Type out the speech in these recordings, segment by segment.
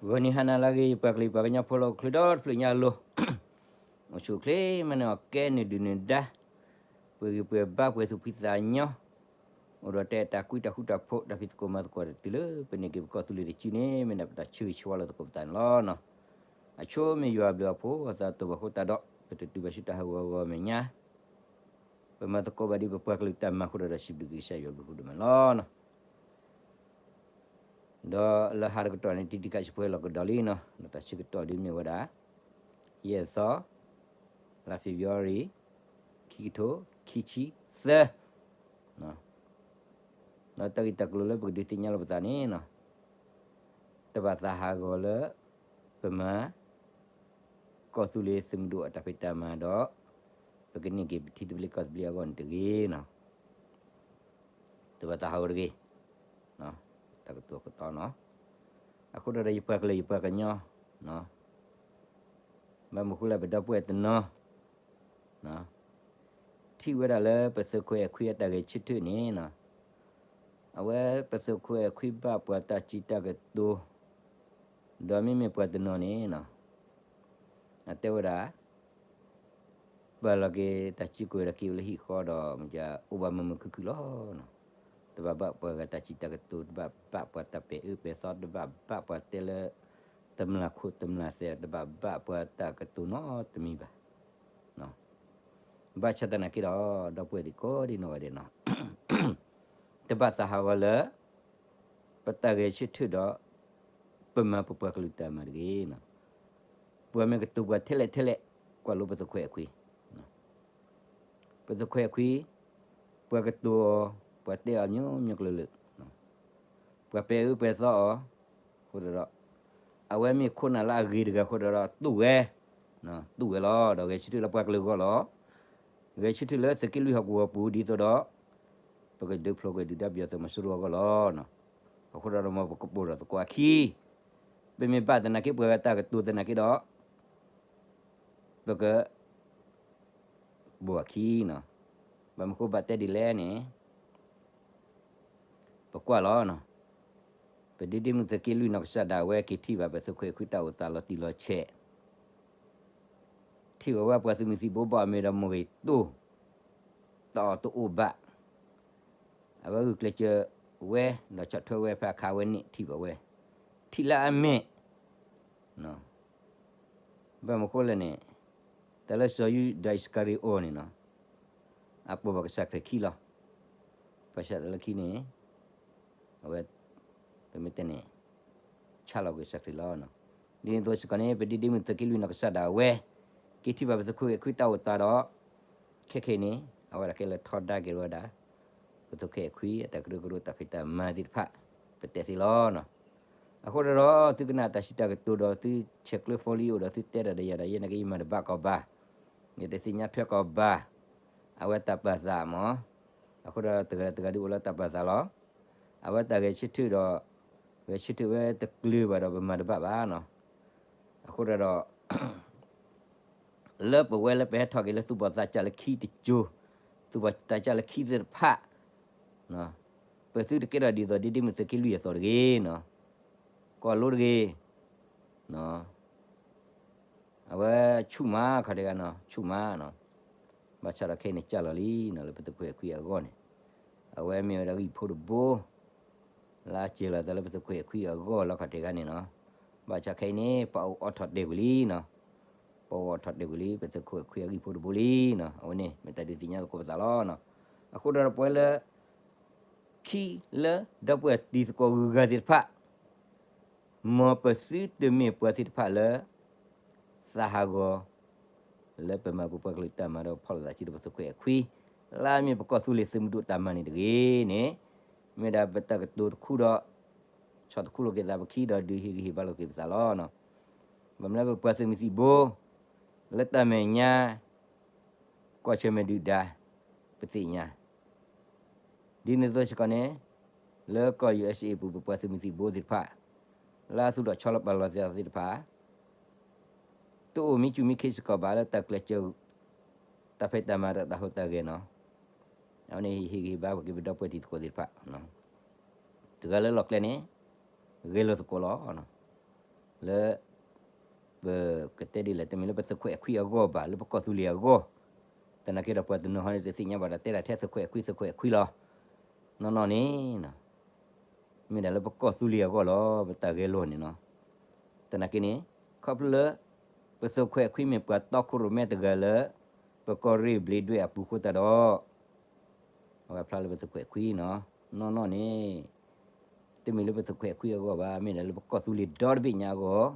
ဂီၤနံၤဟါနၤလၢအဂ့ၤ ယပှၤကလုာ်ပှၤကညီဖိလၢအိၣ်ချ့ဒီတဖျၢၣ်ညါအလိၤ, အိၣ်ဆူၣ်အိၣ်ချ့မ့ၢ်န့ၣ် အီၣ်ကဲနုာ်ဒုၣ်နုာ်ဒါ, ပှဲၤဂံၢ်ပှဲၤဘါ ပှဲၤသူၣ်ဖှံသးညီ, အိၣ်ဒီးတဲတၢ်ကွံတၢ်ဃူတၢ်ဖိး တၢ်ဖံးသကိးမၤသကိးတၢ်တုၤလၢ ပန့ၢ်က့ၤပကီၢ်သူလ့ၤတစုန့ၣ် မ့ၢ်ဒၣ်ပတၢ်ဆၢဂ့ၤဆၢဝါလီၤသကိးပသးန့ၣ်လီၤ. အဆိမ့ၢ်ယွၤအဘျုးအဖှိၣ် အသးတအိၣ်ဘၣ်အဃိသတးဒီး ပတတုၤဘၣ်ဆူတၢ်ဟးဂီၤအဂီၢ်မဲာ်ညါ ပမၤသကိးဘၣ်ဒ်ပပှၤကလုာ်တၢ်မၤအဃိဒီး စံးဘျုးက့ၤကစၢ်ယွၤဘျုးဖှိၣ်ဒိၣ်မးလီၤ. ဒီးလၢဟါတကတီၢ်န့ၣ် တံၤတံၤခးစံးပှဲၤလီၤကဒီးလံနီၤ, ဒီးတၢ်ဆၢကတီၢ်ဒ်မ့ၢ်ဝဲဒၣ် ယဲၢ်သီ လါ February ခံကထိခံဆံသၢ, ဒီးတၢ်ဂ့ၢ်တၢ်ကျိၤလၢပကဒုးသ့ၣ်ညါလီၤပသးန့ၣ်နီၤ, တဘၣ်သးဟးဂီၤလၢ ပမၤ ကီၢ်သူလ့ၤသုးမုၢ်ဒိၣ်အတၢ်ဖံးတၢ်မၤဒီး ပကန့ၢ်က့ၤပထံသဘျ့ကီၢ်သဘျ့အဂီၢ်န့ၣ်တဂ့ၤနီၤ, တဘၣ်သးဟးဂီၤတဂ့ၤ, တၢ်ကတိၤကသီနီၤ, အဃိဒီးယပှၤကလုာ်ယပှၤကညီ ဘၣ်မနုၤဃိလၢပဒီပုၢ်ဝဲၢ်တနီၤ ထံၣ်ဝဲဒၣ်လၢပသုးခွဲးအခွံအတၢ်ဂဲၤဆၢထၢၣ်န့ၣ်နီၤ, အဝဲပသုးခွဲးအခွံဘၣ်ပှၤတၢ်စံးတၢ်ကတိၤ, ဒီးမ့မ့ၢ်ပှၤတနီၤန့ၣ်နီၤ, အတဲဝဲဒၣ် ပာ်လီၤက့ၤတၢ်စုကဝဲၤဒီးက့ၤအိၣ်လၢဟံၣ်ဃီဒီး မ့ၢ်အိၣ်ဘၣ်မုာ်မုာ်ခုၣ်ခုၣ်လီၤ. တဘၣ်ဘၣ်ပှၤဂၤတၢ်စံးတၢ်ကတိၤ, တဘၣ်ဘၣ်ပှၤတၢ်ပဲာ်အၢပဲာ်သီ, တဘၣ်ဘၣ်ပှၤတဲလၢ တမျၢ်ခိၣ်တမျၢ်သဲး, တဘၣ်ဘၣ်ပှၤတၢ်ကတိၤနီတမံၤဘၣ်. ဘၣ်ဆၣ်သနာ်က့ဒီး ဒီပုၢ်ဝဲၢ်သ့ၣ်ကိးဒံနီၢ်ဂၤဒဲးနီၤ, တဘၣ်သးဟးဂီၤလၢ ပတၢ်ဂဲၤဆၢထၢၣ်ဒီး ပမၤပပှၤကလုာ်တၢ်မၤတဂ့ၤ. ပှၤမ့ၢ်ကတိၤပှၤထဲလဲၣ်ထဲလဲၣ် ကွၢ်လိပသုးခွဲးအခွံ, ပသုးခွဲးအခွံ, ပှၤကတိၤအီၤ, ပှၤတဲအီၤမျိုးမျိုးကျၢၤလၢာ်, ပှၤပဲာ်အၢပဲာ်သီအီၤ, အဃိဒီး အဝဲမ့ၢ်ခိၣ်နၢ်လၢအဂ့ၤတဂၤအဃိဒီး တူၢ်ဝဲ, တူၢ်ဝဲလီၤ. ဒီးဂဲၤဆၢထၢၣ်လၢပှၤကလုာ်အဂီၢ်လီၤ. ဂဲၤဆၢထၢၣ်လၢသုးက့လွံၢ်ဟီၣ်ကဝီၤပူၤဒ်သိးဒီး ပကဒုးဖျိးကွံာ်ဒုၣ်ဒါပယီၤသုးမီၤစိရိၤအဂီၢ်လီၤ. အဃိဒီး မ်ပကပိာ်ထီၣ်သကိးအခံ, ပမ့ၢ်ဘၣ်သနာ်က့ ပှၤဂၤတၢ်ကတိၤသနာ်က့ဒီး ပက ဘိၣ်အခံနီၤ. ဘၣ်မနုၤဃိဘၣ်တဲဒ်လဲၣ်န့ၣ် ပကွၢ်လီၤ. ပဒ့ဒ့မုၣ်သုးက့လွံၢ်နီၢ်ကစၢ်ဒၣ်ဝဲ က့ၤထံၣ်ဘၣ်ပသုးခွဲးအခွံတၢ်အိၣ်သးလီၤတံၢ်လီၤဆဲး, ထံၣ်ဘၣ်ဝဲပှၤသုးမုၢ်သံၣ်ဘိဘၣ်အမ့ၢ်ဒီးမိၢ်ဂ့ၤတိၢ်, တၢ်အီၣ်တအိၣ်ဘၣ်, အဝဲဂုာ်ကျဲးစၢးဝဲ ဒီးဆီၣ်ထွဲဝဲဖဲအခါဝဲန့ၣ် ထံၣ်ဘၣ်ဝဲ, ထံၣ်လၢအမဲာ် ဘၣ်မနုၤဃိလဲၣ်န့ၣ်, တၢ်လၢစီၤယူဒၤအံၣ်စကၤရံၤအိၣ်န့ၣ်နီၤ, အပိာ်ဘၣ်ကစၢ်ခရံာ်ခံလီၤ. ဘၣ်ဆၣ်တၢ်လၢခံန့ၣ်, အဝဲ, ပမ့ၢ်တဲန့ၣ်, ဆါလီၤကွံာ်ကစၢ်ခရံာ်လီၤ. ဒ်န့ၣ်အသိးစ့ၢ်ကီးန့ၣ် ပဒ့ဒ့မုၣ်သုးက့လွံၢ်နီၢ်ကစၢ်ဒၣ်ဝဲ, က့ၤထံၣ်ဘၣ်ပသုးခွဲးအခွံတၢ်အိၣ်သးဒီး, ခဲခဲအံၤန့ၣ် အဝဲဒၣ်ကဲလၢထီဒါက့ၤဝဲဒၣ် ပသုးခွဲးအခွံအတၢ်ကရၢကရိတၢ်ဖံးတၢ်မၤသ့ၣ်တဖၣ်, ပတဲသ့လီၤ. အဃိဒီး သုကနၣ်တၢ်စံးတၢ်ကတိၤဒီး သုဆဲးကျၢ follow ဒီး သုတဲဒၣ်ဒီးယၤဒီး ယဲနာ်က့ယမၤတဘၣ်ကီးဘၣ်, ယတသ့ၣ်ညါထွဲကီးဘၣ်, အဝဲတၢ်ပာ်သးမး, အဃိဒီးတဂၤတဂၤဒုးအိၣ်လၢတၢ်ပာ်သးလီၤ. အဝဲတၢ်ဂဲၤဆၢထၢၣ်ဒီး, ဂဲၤဆၢထၢၣ်ဝဲတကျၢၤဘၣ်ဒီးပမၤတဘၣ်ဘၣ်နီၤ. အဃိဒီး လၢပဝဲလၢပဟဲထီၣ်က့ၤလၢသူၣ်ဘီၣ်သးစၢ်လၢခံတစိၤ, သူၣ်ဘီၣ်သးစၢ်လၢခံသ့ၣ်တဖၣ်, ပသုတကဲထီၣ်ဒ်သိးဒ့ဒ့မုၣ်သုးက့လွံၢ်အသိးတဂ့ၤနီၤ, ကီၢ်လိတဂ့ၤ, အဝဲဆူၣ်မးခီတဂၤနီၤ, ဆူၣ်မးနီၤ, ဘၣ်ဆၣ်ဒီးခဲအံၤန့ၣ် စၢ်လီၤလံနီၤ လၢပသုးခွဲးအခွံအဂီၢ်န့ၣ်, အဝဲမ့ၢ်ဝဲဒၣ်ဂံၢ်ဖိတဘိ လၢအစၢၤလီၤသးလၢပသုးခွဲးအခွံအဂီၢ်လီၤခီတဂၤန့ၣ်နီၤ, ဘၣ်ဆၣ်ခဲအံၤန့ၣ် ပအိၣ်အိးထီၣ်တဲာ်ကွံာ်လံနီၤ, ပအိၣ်အိးထီၣ်တဲာ်ကွံာ်လံ ပသုးခွဲးအခွံအဂံၢ်ဖိတဘိလံနီၤ, အဝဲန့ၣ် မ့ၢ်တၢ်ဒုးသ့ၣ်ညါသကိးပသးလီၤ. အဃိဒီးပဝဲလၢ ခံလၢဒီပုၢ်ဝဲၢ်တံၤသကိးဂုၤဂၤသ့ၣ်တဖၣ်, မ်ပသုတမ့ၢ်ပှၤသ့ၣ်တဖၣ်လၢ သးဟးဂီၤ လၢပမၤပပှၤကလုာ်တၢ်မၤဒီးဖီၣ်လိာ်သးစုဒီးပသုးခွဲးအခွံ, လၢအမ့ၢ်ပကီၢ်သူလ့ၤသုးမုၢ်ဒိၣ်တၢ်မၤန့ၣ်တဂ့ၤန့ၣ်, မ့ၢ်ဒၣ်ပတၢ်ကတိၤတခူဒီး ဆီၣ်တခူလိာ်က့ၤသးပခံဒီးဒုးဟ့ၣ်ဂံၢ်ဟ့ၣ်ဘါလိာ်က့ၤပသးလီၤ. ဘၣ်မနုၤလၢပပှၤသုးမုၢ်သံၣ်ဘိ လၢတၢ်မဲာ်ညါ ကီၢ်ဆၢၣ်မဲာ်ဒုၣ်ဒါ ပသ့ၣ်ညါ ဒ်န့ၣ်အသိးစ့ၢ်ကီးန့ၣ်, လၢကီၢ် ယူၣ်အၢၣ်စ့ၣ်အံၤအပူၤ ပပှၤသုးမုၢ်သံၣ်ဘိသ့ၣ်တဖၣ်, လၢအသူၣ်ထီၣ်ဆီလီၤပာ်လီၤသးသ့ၣ်တဖၣ်, တအိၣ်မံစူၢ်မံခ့စ့ၢ်ကီးဘၣ်လၢတၢ်ကျဲးစၢး တၢ်ဖံးတၢ်မၤဒီးတၢ်ဟူးတၢ်ဂဲၤနီၤ, အဝဲန့ၣ်ဟ့ၣ်ဂံၢ်ဟ့ၣ်ဘါပက့ၤပဒီပုၢ်ဝဲၢ်တံၤသကိးသ့ၣ်တဖၣ်, တဂၤလၢလီၢ်ကျဲန့ၣ် ဂဲၤလိာ်သကိးလီၤ. လၢ ပကတဲဒ်လဲၣ် တမ့ၢ်လၢပသုးခွဲးအခွံအဂီၢ်ဘၣ် လၢပကီၢ်သူလ့ၤအဂီၢ်, သနာ်က့ဒီးပှၤတနီၤဟီန့ၣ် တသ့ၣ်ညါဘၣ်ဒီးတဲဒၣ်ထဲသုးခွဲးအခွံ သုးခွဲးအခွံလီၤ. နီၢ်နီၢ်န့ၣ် မ့ၢ်ဒၣ်လၢပကီၢ်သူလ့ၤအဂီၢ်လီၤ ပတၢ်ဂဲၤလိာ်န့ၣ်နီၤ. သနာ်က့န့ၣ် ခီဖျိလၢ ပသုးခွဲးအခွံမ့ၢ်ပှၤတီခိၣ်ရိၣ်မဲတဂၤလၢ ပကီၢ်ရ့ၣ်ဘျံးဒွဲၣ်အပူၤအဃိသတးဒီး အဝဲဖျါလၢပသုးခွဲးအခွံနီၤ, နီၢ်နီၢ်န့ၣ် တမ့ၢ်လၢပသုးခွဲးအခွံအဂီၢ်ဘၣ် မ့ၢ်ဒၣ်လၢပကီၢ်သူလ့ၤဒီတဘ့ၣ်ညါအဂီၢ်,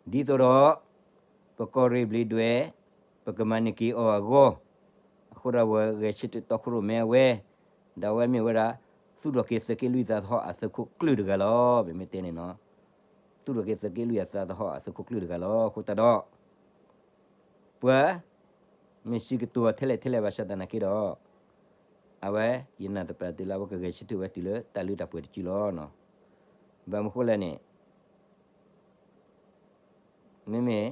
ဒ်သိးဒီး ပကီၢ်ရ့ၣ်ဘျံးဒွဲၣ် ပကမၤန့ၢ်က့ၤအီၤအဂီၢ်, အဃိဒီးပဂဲၤဆၢထၢၣ်တီခိၣ်ရိၣ်မဲအဝဲ, ဒီးအဝဲမ့ၢ်ဝဲဒၣ် သူၣ်ထီၣ်က့ၤသုးက့လွံၢ်သးသဟီၣ်အသုးခိၣ်ကျၢၢ်တဂၤလီၤ. ပမ့ၢ်တဲန့ၣ်နီၤ, သူၣ်ထီၣ်က့ၤသုးက့လွံၢ်အသးသဟီၣ်အသုးခိၣ်ကျၢၢ်တဂၤလီၤ. အဃိသတးဒီး ပှၤ မ့ၢ်စံးကတိၤထဲလဲၣ်ထဲလဲၣ်ဘၣ်ဆၣ်သနာ်က့ဒီး အဝဲ ယနာ်သပှၢ်တၢၢ်လၢအဝဲကဂဲၤဆၢထၢၣ်ဝဲတုၤလၢတၢ်လၢတၢ်ပှဲၤတစုလီၤ. ဘၣ်မနုၤဃိလဲၣ်န့ၣ် မ့မ့ၢ်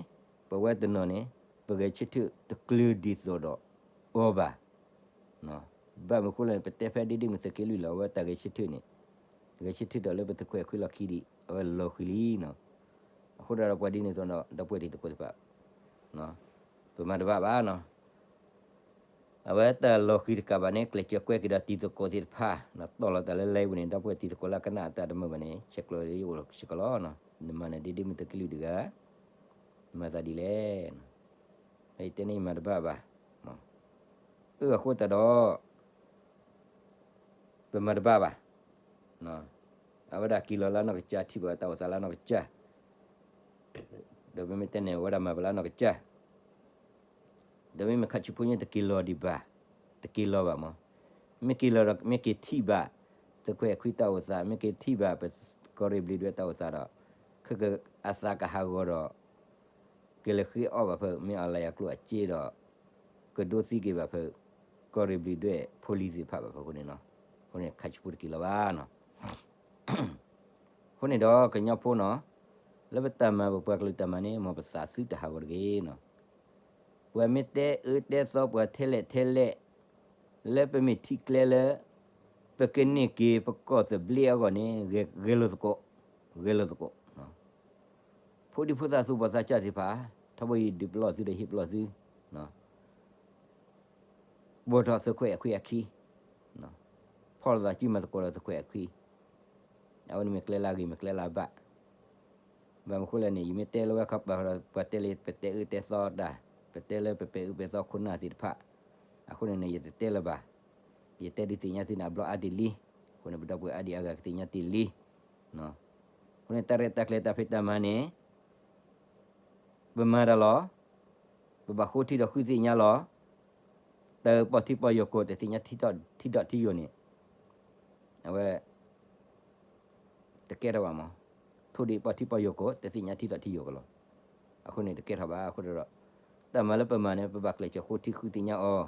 ပဝဲတနီၤန့ၣ် ပဂဲၤဆၢထၢၣ်တကျၢၤဒ်သိးဒီးအီၤဘၣ်. ဘၣ်မနုၤဃိလဲၣ်န့ၣ် ပတဲဖဲဒ့ဒ့မုၢ်သုးက့လွံၢ်လီၤ အဝဲတၢ်ဂဲၤဆၢထၢၣ်န့ၣ် ဂဲၤဆၢထၢၣ်ဒီးလၢပသုးခွဲးအခွံလီၢ်ခံဒံး အဝဲလီၤဃံၤလံနီၤ. အဃိဒီးပှၤဒ်န့ၣ်အသိးဒီး ဒီပုၢ်ဝဲၢ်တံၤသကိးသ့ၣ်တဖၣ် ပမၤတဘၣ်ဘၣ်နီၤ. အဝဲတၢ်လီၤဃံၤတကးဘၣ်န့ၣ် ကျဲးစၢးကွဲက့ၤဒီးတံၤသကိးသ့ၣ်တဖၣ် တီၢ်လီၤတၢ်လၢ live ပူၤန့ၣ် ဒီပုၢ်ဝဲၢ်တံၤသကိးလၢအကနၣ်အတၢ်တမုာ်ဘၣ်န့ၣ် ဆဲးကျိးလၢယအိၣ်စ့ၢ်ကီးလီၤ. နမၤနၢၤဒ့ဒ့မုၢ်သုးက့လွံၢ်တဂၤ နမၤသးဒ်လဲၣ်. ယတဲန့ၣ်ယမၤတဘၣ်ဘၣ်. အၢ အဃိသတးဒီး ပမၤတဘၣ်ဘၣ်. အဝဲဒၣ်က့ၤလီၤလၢအနီၢ်ကစၢ် ထံၣ်ဘၣ်တၢ်အိၣ်သးလၢအနီၢ်ကစၢ်, ဒီးပမ့ၢ်တဲန့ၣ် အဝဲဒၣ်မၤပှၤလၢအနီၢ်ကစၢ်, ဒီးမ့မ့ၢ်ခါဆူဖိညါတက့ၤလီၤဒံးဘၣ်, တက့ၤလီၤဘၣ်မး, မ့ၢ်က့ၤလီၤဒီး မ့ၢ်က့ၤထံၣ်ဘၣ် သုးခွဲးအခွံတၢ်အိၣ်သး, မ့ၢ်က့ၤထံၣ်ဘၣ်ပကီၢ်ရ့ၣ်ဘျံးဒွဲၣ်တၢ်အိၣ်သးဒီး ခဲကအသးကဟးဂီၤဒီး ကလဲၤဃ့အီၣ်ဘၣ်ဖဲ မ့ၢ်အီၤလၢယၤကျိၣ်အစ့ဒီး ကဒိသံက့ၤဘၣ်ဖဲ ကီၢ်ရ့ၣ်ဘျံးဒွဲၣ်ဖိလံၤသ့ၣ်တဖၣ်ဘၣ်ဖဲအဃိန့ၣ်နီၤ, အဃိန့ၣ်ခါဆူဖိတက့ၤလီၤဘၣ်နီၤ. အဃိန့ၣ်ဒီးကညီဖိနီၤ, လၢပတၢ်မၤ ပပှၤကလုာ်တၢ်မၤန့ၣ် မ်ပသးသုတဟးဂီၤတဂ့ၤနီၤ. ပှၤမ့ၢ်တဲအၢတဲသီပှၤထဲလဲၣ်ထဲလဲၣ်, လၢပမ့ၢ်ထံၣ်ကျဲလၢ ပကန့ၢ်က့ၤပကီၢ်သဘျ့အဂီၢ်န့ၣ် ဂဲၤလိာ်သကိး, ဂဲၤလိာ်သကိး. ဖိဒံဖိသၣ်သူၣ်ဘီၣ်သးစၢ်သ့ၣ်တဖၣ်, ထီဘိယဒုးပလီၢ်သုဒီးဟ့ၣ်ပလီၢ်သု ဘီၣ်ထီၣ်သုးခွဲးအခွံအခံ, ဖီၣ်လိာ်သးစုမၤသကိးဒီးသုးခွဲးအခွံ, အဝဲန့ၣ်မ့ၢ်ကျဲလၢအဂ့ၤ မ့ၢ်ကျဲလၢအဘၣ်. ဘၣ်မနုၤဃိလဲၣ်န့ၣ် ယမ့ၢ်တဲလၢဝဲခီပၤဒီး ပှၤတဲလၢပတဲအၢတဲသီတၢ်, ပတဲလၢပပဲာ်အၢပဲာ်သီခိၣ်နၢ်သ့ၣ်တဖၣ်, အဃိန့ၣ်န့ၣ် ယတတဲလၢၤဘၣ်. ယတဲဒုးသ့ၣ်ညါသုန့ၣ် အဘျီအါဒံးလံ, အဃိန့ၣ် ပဒီပုၢ်ဝဲၢ်အါဒံးအါဂၤကသ့ၣ်ညါတ့ၢ်လံ. အဃိန့ၣ် တၢ်ရဲၣ်တၢ်ကျဲၤတၢ်ဖံးတၢ်မၤန့ၣ် ပမၤတၢ်လီၤ, ပဘၣ်ဃိထံဒီးဃုသ့ၣ်ညါလီၤ. တၢ်ပီၣ်ထံပီၣ်ယိာ်ကိး တသ့ၣ်ညါထံထီၣ်ထံယိာ်န့ၣ်, အဝဲ တကဲထီၣ်ဘၣ်မး, ထိၣ်ဒံးပီၣ်ထံပီၣ်ယိာ်ကိး တသ့ၣ်ညါထံထီၣ်ထံယိာ်ကလီၤ. အဃိန့ၣ်တကဲထီၣ်ဘၣ်. အဃိဒီး တၢ်မၤလၢပမၤန့ၣ် ပဘၣ်ကျဲးစၢးဃိထံဃုသ့ၣ်ညါအီၤ,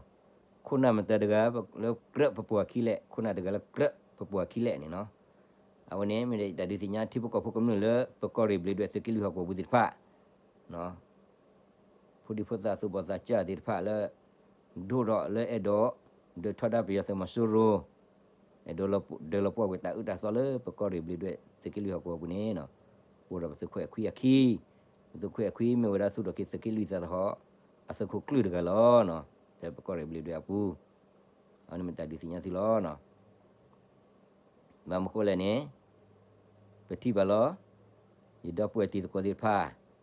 ခိၣ်နၢ်မတၤတဂၤလၢကြၢးပပှၤခံလဲၣ်, ခိၣ်နၢ်တဂၤလၢကြၢးပပှၤခံလဲၣ်န့ၣ်နီၤ. အဝဲန့ၣ်မ့ၢ်ဒၣ်တၢ်ဒုးသ့ၣ်ညါထံဖိကီၢ်ဖိကမျၢၢ်လၢ ပကီၢ်ရ့ၣ်ဘျံးဒွဲၣ်သုးက့လွံၢ်ဟီၣ်ကဝီၤပူၤသ့ၣ်တဖၣ် ဖိဒံဖိသၣ်သူၣ်ဘီၣ်သးစၢ်သ့ၣ်တဖၣ်လၢ ဒိၣ်ထီၣ်လၢအဲၣ်ဒိး ဒုးထီဒါပယီၤသုးမီၤစိရိၤ, အဲၣ်ဒိးဒုးလီၤပှီၢ်ကွံာ်တၢ်အၢတၢ်သီလၢပကီၢ်ရ့ၣ်ဘျံးဒွဲၣ်သုးက့လွံၢ်ဟီၣ်ကဝီၤပူၤန့ၣ်, အိၣ်ဒီးပသုးခွဲးအခွံအခံ, ပသုးခွဲးအခွံမ့ၢ်ဝဲဒၣ်သူၣ်ထီၣ်က့ၤသုးက့လွံၢ်သးသဟီၣ် အသုးခိၣ်ကျၢၢ်တဂၤလီၤ. ဖဲပကီၢ်ရ့ၣ်ဘျံးဒွဲၣ်အပူၤ, အဝဲန့ၣ်မ့ၢ်တၢ်ဒုးသ့ၣ်ညါသုလီၤ. ဘၣ်မနုၤဃိလဲၣ်န့ၣ်, ပထံၣ်ဘၣ်လီၤ. ယဒီပုၢ်ဝဲၢ်တံၤသကိးသ့ၣ်တဖၣ်, ဒီးတၢ်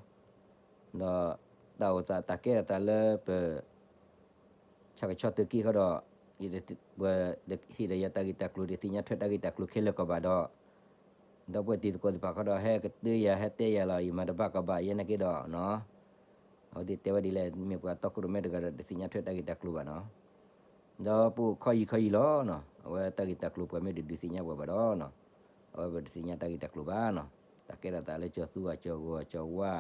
အိၣ်သးတၢ်ကဲထီၣ်သးလၢပ ဆၣ်ကဆီသုးက့ဃီဒီး, ပှၤဟ့ၣ်ဒီးယၤတၢ်ဂ့ၢ်တၢ်ကျိၤ တသ့ၣ်ညါထွဲတၢ်ဂ့ၢ်တၢ်ကျိၤခဲလၢာ်ကီးဘၣ်ဒီး, ဒီပုၢ်ဝဲၢ်တံၤသကိးသ့ၣ်တဖၣ်ဃီဒီး ဟဲကတၢၢ်ယၤ ဟဲတဲယၤလီၤ ယမၤတဘၣ်ကီးဘၣ်ယဲန့ၣ်က့ဒီး အဝဲသ့ၣ်တဲဝဲဒ်လဲၣ် မ့ၢ်ပှၤတီခိၣ်ရိၣ်မဲတဂၤဒီး တသ့ၣ်ညါထွဲတၢ်ဂ့ၢ်တၢ်ကျိၤဘၣ်နီၤ. ဒီးပအိၣ်ခီယံာ်ခီယံာ်လီၤ. အဝဲတၢ်ဂ့ၢ်တၢ်ကျိၤပှၤမ့ၢ်တဒုးသ့ၣ်ညါပှၤဘၣ်ဒီး, အဝဲပတသ့ၣ်ညါတၢ်ဂ့ၢ်တၢ်ကျိၤဘၣ်နီၤ. တၢ်ကဲထီၣ်သးလၢကၠီၤသူအကၠီၤဂီၤကၠီၤဝါ,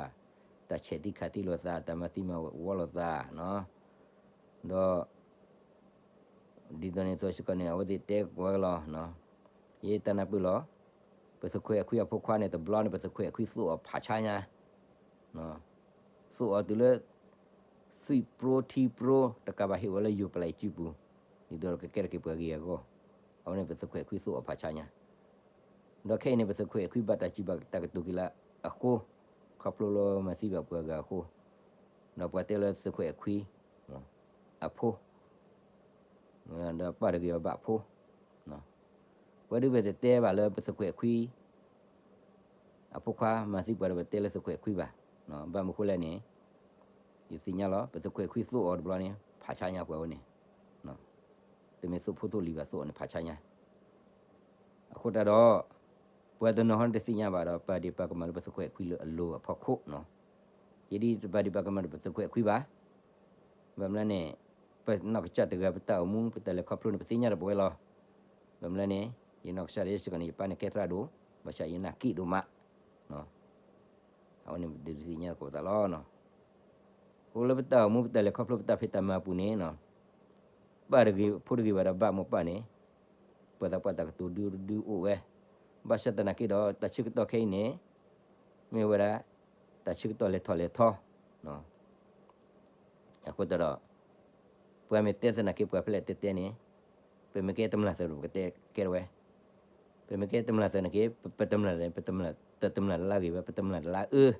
တၢ်ဆဲးသံခးသံလိာ်သး, တၢ်မၤသံမၤဝီလိာ်သး, ဒီး ဒ်သိးန့ၣ်အသိးစ့ၢ်ကီးန့ၣ် အဝဲသ့ၣ်တဲကွၢ်လီၤ. ယတနၢ်ပၢၢ်လီၤ. ပသုးခွဲးအခွံအဖိခွါန့ၣ် တဘျီန့ၣ် ပသုးခွဲးအခွံသိၣ်အီၤဖးဆါညါ, သိၣ်အီၤတုၤလၢ သွံၣ်ပြိထံပြိ တကးဘၣ်ဟ့ၣ်ဝဲလၢယိၤပျဲၢ်စုပူၤ, ဒ်သိးကကဲထီၣ်က့ၤပှၤဂ့ၤအဂီၢ်, အဝဲန့ၣ်ပသုးခွဲးအခွံသိၣ်အီၤဖးဆါညါ. ဒီးခဲအံၤန့ၣ် ပသုးခွဲးအခွံဘၣ်တၢ်စံးဘၣ်တၢ်ကတိၤက့ၤလၢ အဃိ, ခီဖျိလၢမၤသံဘၣ်ပှၤဂၤအဃိ, ဒီးပှၤတဲလၢသုးခိၣ်အဲၣ်ခွံ အဖိ, ဒီးပၢ်တဂ့ၤအီၤဘၣ်ဖိ, ပှၤဒုးပတဲဘၣ်လၢပသုးခိၣ်အဲၣ်ခွံ အဖိခွါမၤသံပှၤဒီးပတဲလၢသုးခိၣ်အဲၣ်ခွံဘၣ်. ဘၣ်မနုၤဃိလဲၣ်န့ၣ်, ယသ့ၣ်ညါလီၤ ပသုးခိၣ်အဲၣ်ခွံသိၣ်အီၤတဘျီန့ၣ် ဖးဆါညါပှၤဝဲန့ၣ်, တမ့ၢ်သိၣ်ဖိသိၣ်လံၤဘၣ် သိၣ်အီၤန့ၣ်ဖးဆါညါ. အဃိတၢ်ဒီး ပှၤတနီၤဟီန့ၣ်တသ့ၣ်ညါဘၣ်ဒီး ပာ်ဒ့ၣ်ပာ်ကမၣ်လၢပသုးခိၣ်အဲၣ်ခွံလၢအလိၤအဖီခိၣ်နီၤ. ယဒ်တပာ်ဒ့ၣ်ပာ်ကမၣ်ဒီးပသုးခိၣ်အဲၣ်ခွံဘၣ်. ဘၣ်မနုၤလဲၣ်န့ၣ်, ပနီၢ်ကစၢ်တဂၤပတၢ်အိၣ်မူ ပတၢ်လဲၤခီဖျိန့ၣ် ပသ့ၣ်ညါဒီးပဝဲလီၤ. ဘၣ်မနုၤလဲၣ်န့ၣ်, ယနီၢ်ကစၢ်ဒၣ်ယဲစ့ၢ်ကီးန့ၣ် ယပၢ်န့ၣ်ကဲသရၣ်ဒိၣ်, ဘၣ်ဆၣ်ယနာ်က့ဒိၣ်မး အဝဲန့ၣ်ဒုးသ့ၣ်ညါသကိးပသးလီၤ. အဃိလၢပတၢ်အိၣ်မူပတၢ်လဲၤခီဖျိပတၢ်ဖံးတၢ်မၤအပူၤန့ၣ်, ပၢ်တဂ့ၤ ဖိတဂ့ၤဘၣ်ဒီးဘၣ်မိၢ်ပၢ်န့ၣ်, ပှၤသးပှၢ်တၢ်ကတိၤဒုဒုအိၣ်ဝဲ, ဘၣ်ဆၣ်သနာ်က့ဒီး တၢ်ဆၢကတီၢ်ခဲအံၤန့ၣ်, မ့ၢ်ဝဲဒၣ် တၢ်ဆၢကတီၢ်လဲၤထီၣ်လဲၤထီ အဃိသတးဒီး, ပှၤမ့ၢ်တဲသနာ်က့ ပှၤဖဲလဲၣ်တဲတဲန့ၣ်, ပမ့ၢ်ကဲတမျၢ်သၢဒီး ပကတဲကဲတဝဲ, ပမ့ၢ်ကဲတမျၢ်သၢနာ်က့ ပတမျၢ်, ပတမျၢ်တလါဂ့ၤဝဲ ပတမျၢ်တလါအၢ,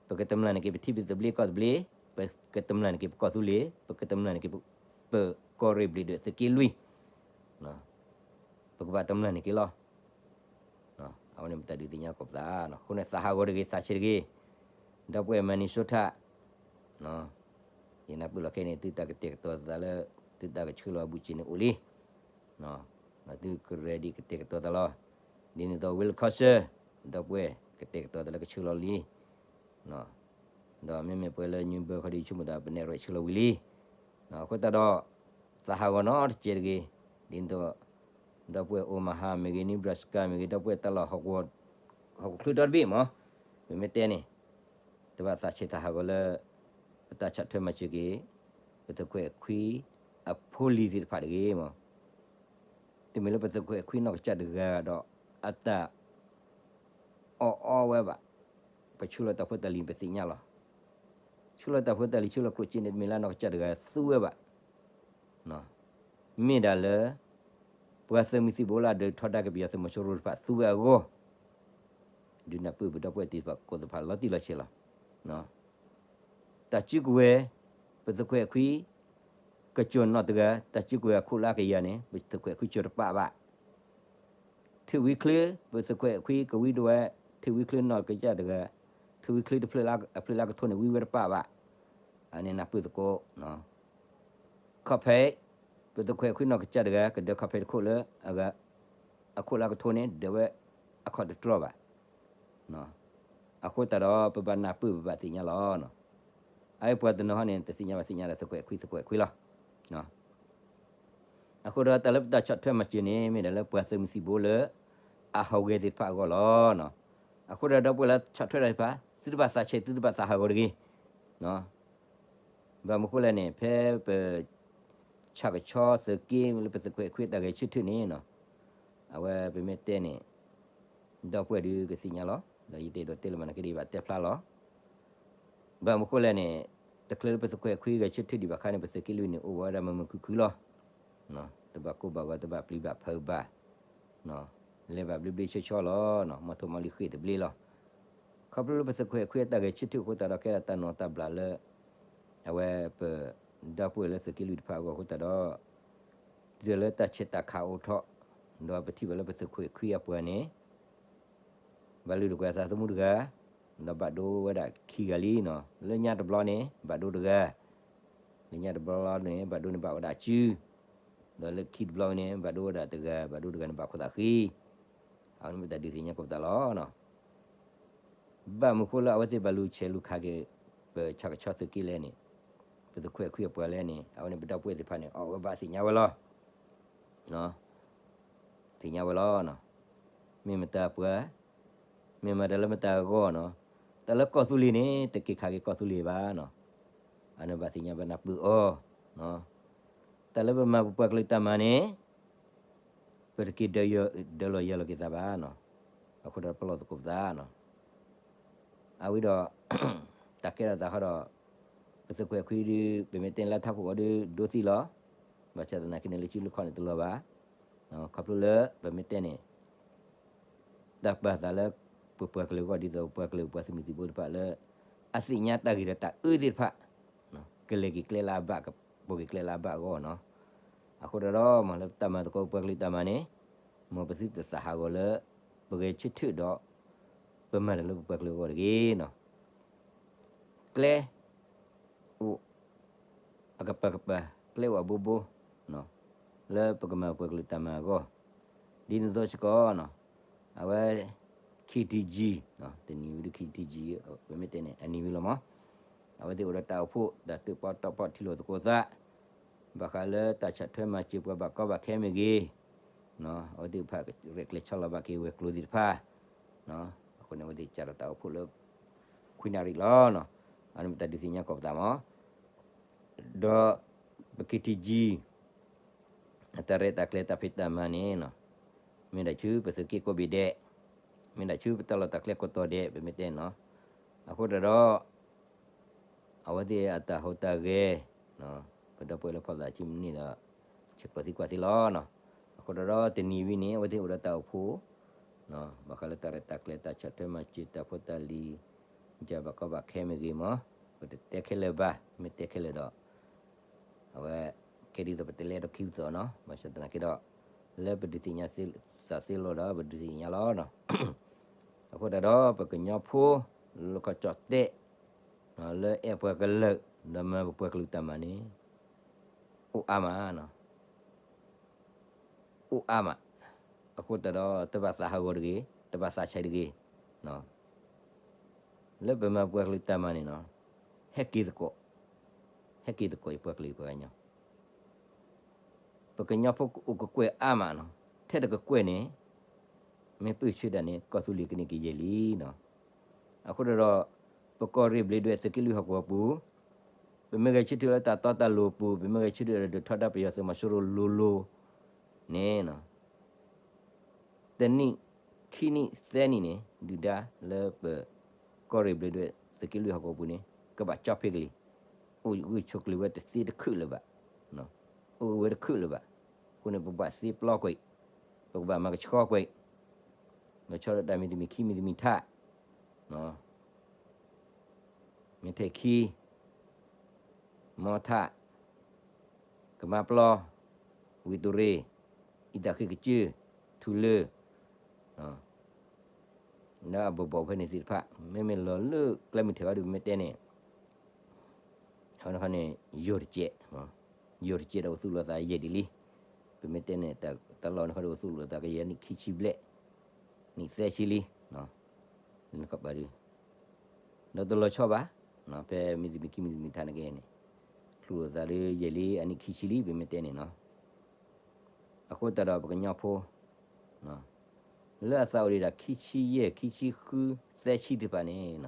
ပကတမျၢ်နာ်က့ ပထံၣ်ပသဘျ့ကီၢ်သဘျ့, ပကတမျၢ်နာ်က့ ပကီၢ်သူလ့ၤ, ပကတမျၢ်နာ်က့ ပကီၢ်ရ့ၣ်ဘျံးဒွဲၣ်သုးက့လွံၢ်, ပကဘၣ်တမျၢ်နာ်က့လီၤ. အဝဲန့ၣ်ပတၢ်ဒုးသ့ၣ်ညါသကိးပသး, အဃိန့ၣ် သးဟးဂီၤတဂ့ၤ သးဆဲးတဂ့ၤ, ဒီပုၢ်ဝဲၢ် Minnesota, ယနၢ်ပၢၢ်လီၤခဲအံၤန့ၣ် သုတၢ်ကတဲာ်ကတီၤသးလၢ သုတၢ်ကဆှၢလီၤအဘူးက့ၤန့ၣ်အိၣ်လံ, သုကreadyကတဲာ်ကတီၤသးလီၤ. ဒ်န့ၣ်အသိး Wisconsin, ဒီပုၢ်ဝဲၢ် ကတဲာ်ကတီၤသးလၢကဆှၢလီၤလံ ဒီးမ့မ့ၢ်ပှၤလၢ New Bern ခီဒီး ယဆိကမိၣ်သး ပနဲၣ်ရဲၣ် ဆှၢလီၤဝံၤလံ. အဃိသတးဒီး, သးဟးဂီၤနီတစဲးတဂ့ၤ, ဒ်န့ၣ်အသိး, ဒီပုၢ်ဝဲၢ် Omaha မ့ၢ်ဂ့ၤ Nebraska မ့ၢ်ဂ့ၤ ဒီပုၢ်ဝဲၢ်တၢ်လီၢ်ဟီၣ်ခိၣ်ချၢဒီတဘ့ၣ်မး, ပမ့ၢ်တဲန့ၣ်, တဘၣ်သးဆဲးသးဟးဂီၤလၢ ပတၢ်ဆီၣ်ထွဲမၤစၢၤက့ၤ ပသုးခိၣ်အဲၣ်ခွံ အဖိလံၤသ့ၣ်တဖၣ်တဂ့ၤမး. တမ့ၢ်လၢပသုးခိၣ်အဲၣ်ခွံနီၢ်ကစၢ်တဂၤဒီး အတၢ်အီၣ်အီဝဲဘၣ်. ပဆှၢလီၤတၢ်ဖိတၢ်လံၤန့ၣ် ပသ့ၣ်ညါလီၤ. ဆှၢလီၤတၢ်ဖိတၢ်လံၤ ဆှၢလီၤကျိၣ်စ့န့ၣ် တမ့ၢ်လၢနီၢ်ကစၢ်တဂၤသူဝဲဘၣ်. မ့ၢ်ဒၣ်လၢ ပှၤသုးမုၢ်သံၣ်ဘိလၢအဒုးထီဒါက့ၤပယီၤသုးမီၤစိရိၤတဖၣ်သူဝဲအဂီၢ်, ဒုးနၢ်ပၢၢ်ပဒီပုၢ်ဝဲၢ်သ့ၣ်တဖၣ်ကိးသ့ၣ်တဖၣ်လီၤတံၢ်လီၤဆဲးလီၤ. တၢ်စုကဝဲၤ, ပသုးခိၣ်အဲၣ်ခွံ ကစိာ်နီၢ်တဂၤ, တၢ်စုကဝဲၤအခိၣ်လၢအကယၤန့ၣ် ပသုးခိၣ်အဲၣ်ခွံစိာ်တပာ်ဘၣ်. ထံၣ်ဝံချ့, ပသုးခိၣ်အဲၣ်ခွံကဝံဒိၣ်ဝဲ, ထံၣ်ဝံချ့နီၢ်ကစၢ်တဂၤ, ထံၣ်ဝံချ့တဖျၢၣ်လၢအကထိန့ၣ် ဝံဝဲတပာ်ဘၣ်. အန့ၣ်နၢ်ပၢၢ်သကိး. ခီၣ်ဖဲး, ပသုးခိၣ်အဲၣ်ခွံနီၢ်ကစၢ်တဂၤ ကဒၢခီၣ်ဖဲးတခိၣ်လၢအဂၤ, အခိၣ်လၢအကထိန့ၣ် ဒၢးဝဲအခီၣ်တတြီဘၣ်. အဃိသတးဒီး ပဘၣ်နၢ်ပၢၢ် ပဘၣ်သ့ၣ်ညါလီၤ. အအံၤပှၤတနီၤဟီန့ၣ် တသ့ၣ်ညါဘၣ်သ့ၣ်ညါဒီး သုးခိၣ်အဲၣ်ခွံ သုးခိၣ်အဲၣ်ခွံလီၤ. အဃိဒီးတၢ်လၢပတၢ်ဆီၣ်ထွဲမၤစၢၤန့ၣ် မ့ၢ်ဒၣ်လၢပှၤသုးမုၢ်သံၣ်ဘိလၢ အဟးဂီၤသ့ၣ်တဖၣ်အဂီၢ်လီၤ. အဃိဒီးဒီပုၢ်ဝဲၢ်လၢဆီၣ်ထွဲတၢ်သ့ၣ်တဖၣ် သုတဘၣ်သးဆဲး သုတဘၣ်သးဟးဂီၤတဂ့ၤ. ဘၣ်မနုၤဃိလဲၣ်န့ၣ် ဖဲပ ဆၣ်ကဆီသုးက့လၢပသုးခိၣ်အဲၣ်ခွံတၢ်ဂဲၤဆၢထၢၣ်န့ၣ်နီၤ, အဝဲပမ့ၢ်တဲန့ၣ် ဒီပုၢ်ဝဲၢ်ဒုးကသ့ၣ်ညါလီၤ. ဒီးယတအဲၣ်ဒိးတဲလၢမနုၤကဒံးဘၣ်တဲဖျါလီၤ. ဘၣ်မနုၤဃိလဲၣ်န့ၣ် တချုးလၢပသုးခိၣ်အဲၣ်ခွံဂဲၤဆၢထၢၣ်ဒံးဘၣ်ခါန့ၣ် ပသုးက့လွံၢ်န့ၣ် အိၣ်ဝဲဒၣ်မုာ်မုာ်ခုၣ်ခုၣ်လီၤ. တဘၣ်ကိၢ်ဘၣ်ဂီၤ တဘၣ်ပျံၤဘၣ်ဖုးဘၣ် လဲၤဘၣ်ဘျ့ဘျ့ဆှီဆှီလီၤ. မီထိၣ်မီလံၤဃ့ၢ်တဘျ့လီၤ. ခီဖျိလၢပသုးခိၣ်အဲၣ်ခွံအတၢ်ဂဲၤဆၢထၢၣ်အဃိသတးဒီး ကဲဒၣ်တၢ်နိးတၢ်ဘျးလၢ အဝဲပ ဒီပုၢ်ဝဲၢ်လၢသုးက့လွံၢ်တဖၣ်အဂီၢ်အဃိသတးဒီး တုၤလၢတၢ်ဆဲးတၢ်ခးအိၣ်ထီၣ် ဒီးပထံၣ်ဘၣ်လၢပသုးခိၣ်အဲၣ်ခွံအပှၤန့ၣ် ဘၣ်လုၢ်တကွဲၤအသးသမူတဂၤ, ဒီးဘၣ်ဒိဝဲဒၣ်ခံဂၤလံနီၤ. လၢညါတဘျီန့ၣ် ဘၣ်ဒိတဂၤ, လၢညါတဘျီန့ၣ် ဘၣ်ဒိန့ၣ်ဘၣ်ဝဲဒၣ်စု, ဒီးလၢခံတဘျီန့ၣ် ဘၣ်ဒိဝဲဒၣ်တဂၤ, ဘၣ်ဒိတဂၤန့ၣ်ဘၣ်ခိၣ်သးဃံ. အဝဲန့ၣ်မ့ၢ်တၢ်ဒုးသ့ၣ်ညါကိးပသးလီၤ. ဘၣ်မနုၤဃိလၢအဝဲသ့ၣ်ဘၣ်လူၤဆဲးလူၤခးက့ၤ ပဆၣ်ကဆီသုးက့လဲၣ်န့ၣ်, ပသုးခိၣ်အဲၣ်ခွံအပှၤလဲၣ်န့ၣ် အဝဲန့ၣ်ပဒီပုၢ်ဝဲၢ်သ့ၣ်တဖၣ်န့ၣ် အီၣ်ဝဲဘၣ်သ့ၣ်ညါဝဲလီၤ. သ့ၣ်ညါဝဲလီၤ. မ့ၢ်မတၤပှၤ, မ့ၢ်မတၤလၢမတၤအဂီၢ်နီၤ, တၢ်လၢကီၢ်သူလ့ၤန့ၣ် တက့ၤခးက့ၤကီၢ်သူလ့ၤဘၣ်နီၤ, အန့ၣ်ဘၣ်သ့ၣ်ညါဘၣ်နၢ်ပၢၢ်အီၤ, တၢ်လၢပမၤပပှၤကလုာ်တၢ်မၤန့ၣ် ပတက့ၤဒၢလီၤယၢၤလီၤက့ၤသးဘၣ်နီၤ, အဃိဒီးပလီၢ်သကိးပသးနီၤ. အဝဲဒီး တၢ်ကဲထီၣ်သးဃီဒီး ပသုးခိၣ်အဲၣ်ခွံဒုး ပမ့ၢ်တဲလၢထးခိၣ်အီၤဒုး ဒိသံလီၤ. ဘၣ်ဆၣ်သနာ်က့န့ၣ် လၢစုလၢခီၣ်န့ၣ်တလီၤဘၣ်. ခီဖျိလၢပမ့ၢ်တဲန့ၣ် တၢ်ပာ်သးလၢ ပပှၤကလုာ်အဂီၢ် ဒ်သိးပပှၤကလုာ်ပှၤသုးမုၢ်သံၣ်ဘိသ့ၣ်တဖၣ်လၢ အသ့ၣ်ညါတၢ်ဂ့ၤဒီးတၢ်အၢသ့ၣ်တဖၣ် ကလဲၤက့ၤကျဲလၢအဘၣ် ပိာ်က့ၤကျဲလၢအဘၣ်အဂီၢ်နီၤ. အဃိဒီး မ်လၢပတၢ်မၤသကိးပပှၤကလုာ်တၢ်မၤန့ၣ် မ်ပသုတသးဟးဂီၤလၢ ပဂဲၤဆၢထၢၣ်ဒီး ပမၤတၢ်လၢပပှၤကလုာ်အဂီၢ်တဂ့ၤနီၤ. ကျဲ အိၣ် အကပၤကပၤ ကျဲအိၣ်အဘိဘိ လၢပကမၤပှၤကလုာ်တၢ်မၤအဂီၢ်, ဒ်န့ၣ်အသိးစ့ၢ်ကီး အဝဲ ခ့တံကၠံ တနံၤဝံၤဒီး ခ့တံကၠံ ပမ့ၢ်တဲန့ၣ် အနံၤဝံၤလီၤမး, အဝဲသ့ၣ်အိၣ်ဒီးတၢ်အိၣ်ဖှိၣ် တၢ်တၢၣ်ပီၣ်တီၣ်ပီၣ်ထံလီၤသကိးသး ဘၣ်ဃးလၢတၢ်ဆီၣ်ထွဲမၤစၢၤပှၤဘၣ်ကီဘၣ်ခဲမ့ၢ်ဂ့ၤ, အဝဲသ့ၣ်တဖၣ်ရဲၣ်ကျဲၤဆီလီၤဘၣ်က့ၤဝဲၤကျိၤသ့ၣ်တဖၣ်, အဃိန့ၣ် အဝဲသ့ၣ်စးထီၣ်တၢ်အိၣ်ဖှိၣ်လၢ ခွံနၣ်ရံၣ်လီၤ. အန့ၣ်မ့ၢ်တၢ်ဒုးသ့ၣ်ညါကိးပသးမး, ဒီး ပခ့တံကၠံ အတၢ်ရဲၣ်တၢ်ကျဲၤတၢ်ဖံးတၢ်မၤန့ၣ် မ့ၢ်ဒၣ်ဆူပသုးက့ကိးဘ့ၣ်ဒဲး, မ့ၢ်ဒၣ်ဆူပတၢ်လီၢ်တၢ်ကျဲကိးတီၤဒဲး ပမ့ၢ်တဲနီၤ, အဃိတၢ်ဒီး အဝဲသ့ၣ်အတၢ်ဟူးတၢ်ဂဲၤ, ပဒီပုၢ်ဝဲၢ်လၢဖီၣ်သးဆံမနံၣ်ဒီး ဆဲးကျိးသံကွၢ်သ့လီၤ. အဃိတၢ်ဒီးတနံၤဝံၤန့ၣ် အဝဲသ့ၣ်အိၣ်ဒီးတၢ်အိၣ်ဖှိၣ် ဘၣ်ဃးလၢတၢ်ရဲၣ်တၢ်ကျဲၤ တၢ်ဆီၣ်ထွဲမၤစၢၤ တၢ်ဖိတၢ်လံၤ ယၤဘၣ်ကီဘၣ်ခဲမ့ၢ်ဂ့ၤမး, ပတတဲခဲလၢာ်ဘၣ်, မ့ၢ်တဲခဲလၢာ်ဒီး အဝဲ ကဲဒ်သိးပတလဲၤဒီးခံပသီနီၤ, ဘၣ်ဆၣ်သနာ်က့ဒီး လၢပဒုးသ့ၣ်ညါသးစ့ၢ်လီၤဒီး ပဒုးသ့ၣ်ညါလီၤ. အဃိတၢ်ဒီး ပကညီဖိ လၢခီၣ်ကၠီၣ်တဲၣ် လၢအဲၣ်ပှၤကလုာ် ဒီးမၤပပှၤကလုာ်တၢ်မၤန့ၣ် အိၣ်အါမး အိၣ်အါမး, အဃိတၢ်ဒီး တဘၣ်သးဟးဂီၤတဂ့ၤ, တဘၣ်သးဆံးတဂ့ၤ, လၢပမၤပှၤကလုာ်တၢ်မၤန့ၣ်နီၤ, ဟဲက့ၤသကိး, ဟဲက့ၤသကိးအံၤပှၤကလုာ်ပှၤကညီ, ပကညီဖိအိၣ်ကကွဲၢ်အါမးနီၤ, ထဲတကကွဲၢ်န့ၣ် မ့ၢ်ပၢၢ်ဆၢဒၣ်န့ၣ် ကီၢ်သူလ့ၤကန့ၢ်က့ၤယဲၢ်လံနီၤ. အဃိတၢ်ဒီး ပကီၢ်ရ့ၣ်ဘျ့းဒွဲၣ်သုးက့လွံၢ်ဟီၣ်ကဝီၤပူၤ ပမ့ၢ်ဂဲၤဆၢထၢၣ်လၢတၢ်တီတၢ်လိၤအပူၤ, ပမ့ၢ်ဂဲၤဆၢထၢၣ်ဒီးဒုးထီဒါပယီၤသုးမီၤစိရိၤလိၤလိၤန့ၣ်, တနံၣ်, ခံနံၣ်, သၢနံၣ်န့ၣ် ဒုၣ်ဒါလၢပ ကီၢ်ရ့ၣ်ဘျ့းဒွဲၣ်သုးက့လွံၢ်ဟီၣ်ကဝီၤပူၤန့ၣ် ကဘၣ်ကၠီဖ့ကလံၤ, အိၣ်ဂၢၢ်ဆိးကျၢၤဝဲတသ့တခုၣ်လၢၤဘၣ်, အိၣ်ဂၢၢ်ဝဲတခုၣ်လၢၤဘၣ်, အဃိန့ၣ် ပဘၣ်သ့ပျီကွံာ်, ပကဘၣ်မၤကဆှီကွံာ် မၤဆီဒီးတၢ်မံၤတမံၤခံမံၤတမံၤထး, မ့ၢ်ထဲခံ, မီထး, ကမါပျီ, ဝံၤတူၢ်ရ့ၣ်, အံသၣ်ဃ့ကစၢၢ်, ထူလၢ, လၢအဘိးဘိးဖဲန့ၣ်သ့ၣ်တဖၣ် မ့မ့ၢ်လီၤလၢကျဲမုၢ်ထံးဝဲဒီး ပမ့ၢ်တဲန့ၣ် အဝဲန့ၣ်ခီန့ၣ် ယိၤတကဲး, ယိၤတကဲးဒီးအိၣ်သူၣ်လီၤသးယဲၢ်ဒံးလံ, ပမ့ၢ်တဲန့ၣ် တၢ်လီၢ်န့ၣ်ခီဒီးအိၣ်သူၣ်လီၤသးကယဲၢ်နံၣ်ခံဆံဘျဲၣ်, နံၣ်သၢဆံလံ, လၢနကပၤဒုး ဒီးတလီၤဆီဘၣ်, ဖဲမံၤတမံၤခံမံၤတမံၤထးန့ၣ်က့န့ၣ်, သူၣ်လီၤသးဒီးယဲၢ်လံအနံၣ်ခံဆံလံ ပမ့ၢ်တဲန့ၣ်နီၤ. အဃိသတးဒီးပကညီဖိ လၢအသးအိၣ်ဒံးဒၣ်ခံဆံယဲၢ် ခံဆံဃု သၢဆံသ့ၣ်တဖၣ်န့ၣ်,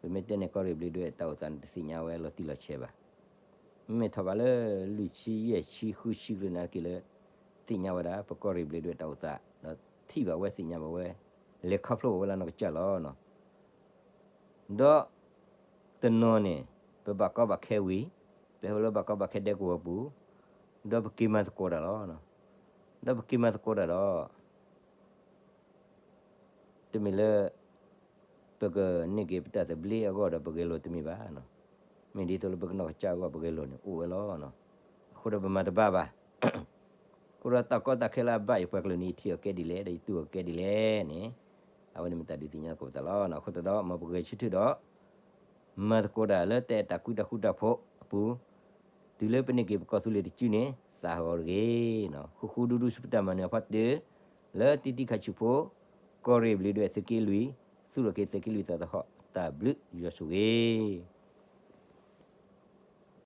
ပမ့ၢ်တဲန့ၣ် ကီၢ်ရ့ၣ်ဘျ့းဒွဲၣ်တၢ်အိၣ်သးန့ၣ်တသ့ၣ်ညါဝဲလီၤတံၢ်လီၤဆဲးဘၣ်. မ့မ့ၢ်ထီၣ်ဘးလၢလွံၢ်ဆံယဲၢ်ဆံဃုဆံကလုာ်နာ်က့လၢ သ့ၣ်ညါဝဲဒၣ် ပကီၢ်ရ့ၣ်ဘျ့းဒွဲၣ်တၢ်အိၣ်သး ဒီးထံၣ်ဘၣ်ဝဲသ့ၣ်ညါဘၣ်ဝဲ လဲၤခီဖျိဘၣ်ဝဲလၢနီၢ်ကစၢ်လီၤ. ဒီးတနီၤန့ၣ် ပဘၣ်ကီဘၣ်ခဲဝံၤ, ပဟဲအိၣ်လၢဘၣ်ကီဘၣ်ခဲဒဲကဝီၤပူၤ, ဒီးပက့ၤမၤသကိးတၢ်လီၤ. ဒီးပက့ၤမၤသကိးတၢ်ဒီး တမ့ၢ်လၢ ပကန့ၢ်က့ၤပတၢ်သဘျ့အဂီၢ်ဒီးပဂဲၤလိာ်တမ့ၢ်ဘၣ်. မ့ၢ်ဒ်သိးလၢပကနီၢ်ကစၢ်အဂီၢ်ပဂဲၤလိာ်န့ၣ်အိၣ်ဝဲလီၤ. အဃိဒီးပမၤတဘၣ်ဘၣ်. အဃိဒီးတၢ်ကီတၢ်ခဲလၢအဘၣ်ယပှၤကလုာ်န့ၣ် ယထံၣ်အီၤကဲဒ်လဲၣ် ဒီးယတူၢ်အီၤကဲဒ်လဲၣ်န့ၣ်, အဝဲန့ၣ်မ့ၢ်တၢ်ဒုးသ့ၣ်ညါသကိးပသးလီၤ. အဃိသတးဒီး မ်ပဂဲၤဆၢထၢၣ်ဒီး မၤသကိးတၢ်လၢတၢ်အဲၣ်တၢ်ကွံတၢ်ဃူတၢ်ဖိးအပူၤ, တုၤလၢပန့ၢ်က့ၤပကီၢ်သူလ့ၤတစုန့ၣ် သးဟးဂီၤတဂ့ၤ. ဃူဃူဒူဒူဆူပတၢ်မၤနၢၤအဖီတၢၢ်, လၢတံၤတံၤခါဆူၣ်ဖိ, ကီၢ်ရ့ၣ်ဘျ့းဒွဲၣ်သုးက့လွံၢ်, သူၣ်ထီၣ်က့ၤသုးက့လွံၢ်သးသဟီၣ်, တၢ်ဘျုးယွၤဆိၣ်ဂ့ၤ